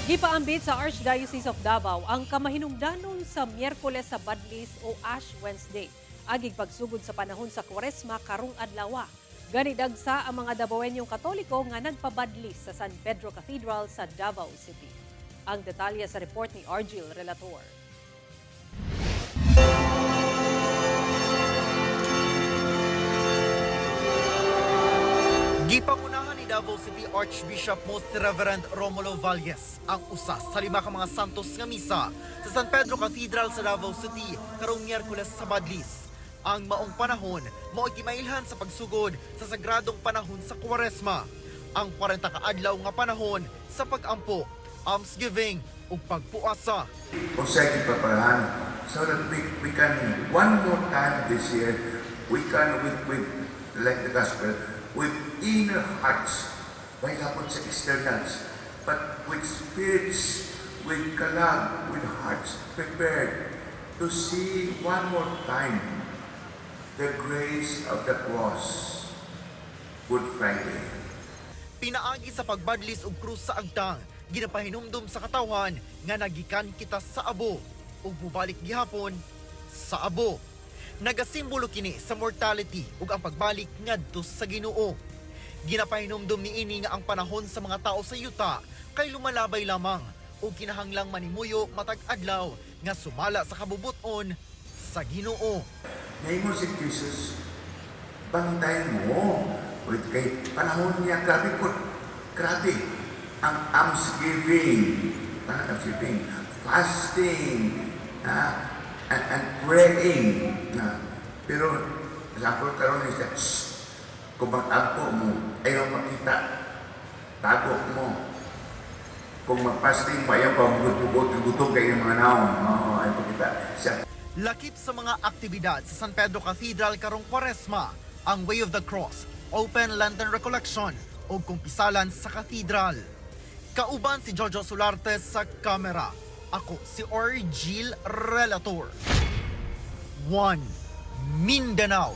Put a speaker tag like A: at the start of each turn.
A: Gipaambit sa Archdiocese of Davao ang kamahinungdanon sa Miyerkules sa Badlis o Ash Wednesday. Agig pagsugod sa panahon sa Kwaresma karong adlaw. Gani dagsa ang mga Dabawenyong Katoliko nga nagpabadlis sa San Pedro Cathedral sa Davao City. Ang detalye sa report ni Argil Relator.
B: Gipangunahan ni Davao City Archbishop Most Reverend Romulo Valles ang usa sa lima ka mga santos nga misa sa San Pedro Cathedral sa Davao City karong Miyerkules sa Badlis. Ang maong panahon mao'y gimailhan sa pagsugod sa sagradong panahon sa Kuwaresma, ang 40 ka adlaw nga panahon sa pag-ampo, almsgiving ug pagpuasa.
C: Unsay gipaparahan so that we can one more time this year, we can with like the gospel, with inner hearts, why lapot sa externals, but with spirits, with kalag, with hearts prepared to see one more time the grace of the cross, Good Friday.
B: Pinaagi sa pagbadlis og krus sa agtang, ginapahinumdum sa katawhan nga nagikan kita sa abo ug mubalik gihapon sa abo. Nagasimbolo kini sa mortality ug ang pagbalik ngadto sa Ginoo. Ginapahinumdum niini nga ang panahon sa mga tao sa yuta kay lumalabay lamang ug kinahanglang manimuyo matag adlaw nga sumala sa kabubuton sa Ginoo.
C: Ngayon si Jesus, bantay mo. Wait, kay panahon niya, grabe po. Grabe. Ang almsgiving, almsgiving, fasting, and praying. Pero, example, karon niya, "Shh, kung mag-ampo mo, ayaw makita, tago mo. Kung mag-fasting mo, ayaw pa gutom gutom kayo mga naong. Oo, ayaw makita." Siya,
B: Lakip sa mga aktibidad sa San Pedro Cathedral karong Kwaresma, ang Way of the Cross, Open Lantern Recollection ug kumpisalan sa cathedral. Kauban si Jojo Solarte sa kamera. Ako si Orgil Relator. 1. Mindanao.